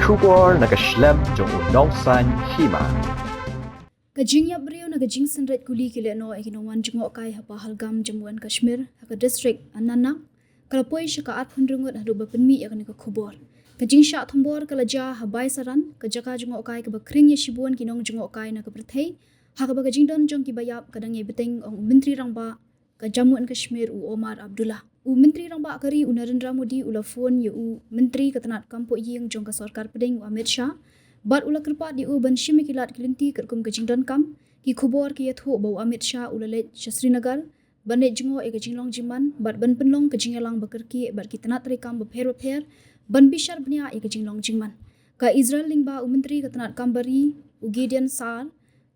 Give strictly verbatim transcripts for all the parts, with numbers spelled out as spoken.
Khubor na ka shlem jong u Nongsaiñ Hima. Ka jingïap briew na ka jingsynreit kuli ki lehnoh ïa ki nongwan jngohkai ha Pahalgam, Jammu and Kashmir, ha ka district Anantnag, ka la poi sha ka arphew ngut haduh ba pynmih ïa kane ka khubor. Ka jingshah thombor ka la jia ha Baisaran, ka jaka jngohkai kaba khring ïa shibun ki nongjngohkai na ka pyrthei, ha kaba ka jingdon jong kiba ïap ka dang ïai bteng, ong u Myntri Rangbah ka Jammu and Kashmir u Omar Abdullah. U Myntri Rangbah ka ri u Narendra Modi u la phone ïa u Myntri ka tnat kam pohïing jong ka sorkar pdeng u Amit Shah, bad u la kyrpad ïa u ban shim ïa ki lad ki lynti katkum ka jingdonkam. Ki khubor ki ïathuh ba u Amit Shah u la leit sha Srinagar ban leit jngoh ïa ka jinglong jingman bad ban pynlong ka jingïalang ba kyrkieh bad ki tnat treikam bapher bapher ban bishar bniah ïa ka jinglong jingman. Ka Israel lyngba u Myntri ka tnat kam bari u Gideon Saar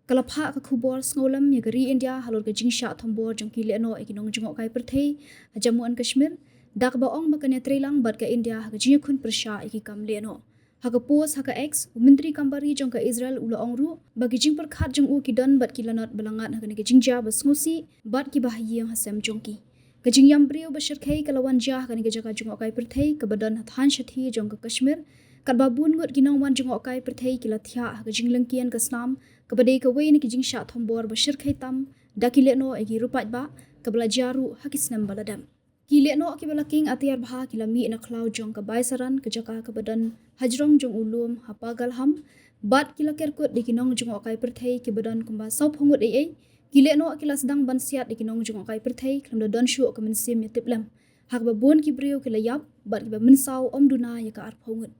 ka la phah ka khubor sngewlem ïa ka ri India halor ka jingshah thombor jong ki lehnoh ïa ki nongjngohkai pyrthei ha Jammu and Kashmir, da kaba ong ba kan ïatreilang bad ka India ha ka jingïakhun pyrshah ïa ki kam lehnoh. Ha ka post ha ka X, u Myntri kam bari jong ka Israel u la ong ruh ba ki jingpyrkhat jong u ki don bad ki lanot ba la ngat ha kane ka jingjia ba sngewsih bad kiba ha ïing ha sem jong ki. Ka jingïam briew ba shyrkhei ka la wan jia ha kane ka jaka jngohkai pyrthei kaba don ha thaiñ shathie jong ka Kashmir, katba bun ngut ki nongwan jngohkai pyrthei ki la thiah ha ka jinglyngkien ka snam, kaba dei kawei na ki jingshah thombor ba shyrkhei tam da ki lehnoh ïa ki ruh paidbah, kaba la jia ruh ha ki snem ba la dep. Ki lehnoh kiba la king atiar bha ki la mih na khlaw jong ka Baisaran, ka jaka kaba don hajrong jong u lum ha Pahalgam, bad ki la kerkut da ki nongjngohkai pyrthei kiba don kumba sawphew ngut ei ei. Ki lehnoh ki la sdang ban siat da ki nongjngohkai pyrthei khlem da don shuh ka mynsiem ïatiplem, ha kaba bun ki briew ki la ïap bad kiba mynsaw ym duna ïa ka arphew ngut.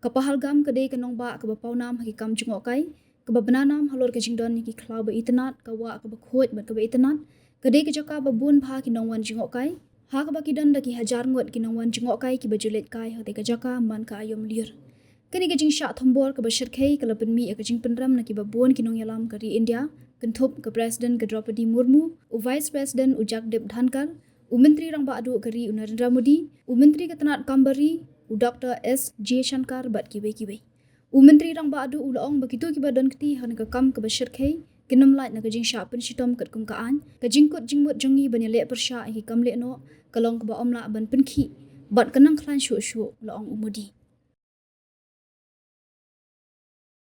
Ka Pahalgam ka dei ka nongbah kaba pawnam ha ki kam jngohkai, kaba bna nam halor ka jingdon ïa ki khlaw ba itynnad, ka wah kaba khuid bad kaba itynnad. Ka dei ka jaka ba bun bha ki nongwan jngohkai, ha kaba ki don da ki hajar ngut ki nongwan jngohkai kiba ju leit kai ha katei ka jaka man ka aïom lyiur. Kane ka jingshah thombor kaba shyrkhei ka la pynmih ïa ka jingpynrem na kiba bun ki nongïalam ka ri India, kynthup ka President ka Droupadi Murmu, u Vice President u Jagdeep Dhankhar, u Myntri Rangbah duh ka ri u Narendra Modi, u Myntri ka tnat kam bari u Doctor S Jaishankar bad kiwei kiwei. U Myntri Rangbah duh u la ong ba kito kiba don kti ha kane ka kam kaba shyrkhei kin ym lait na ka jingshah pynshitom katkum ka aiñ. Ka jingkut jingmut jong ngi ban ïaleh pyrshah ïa ki kam lehnoh ka long kaba ym lah ban pynkhih bad ka nang khlaiñ shuh shuh, la ong u Modi.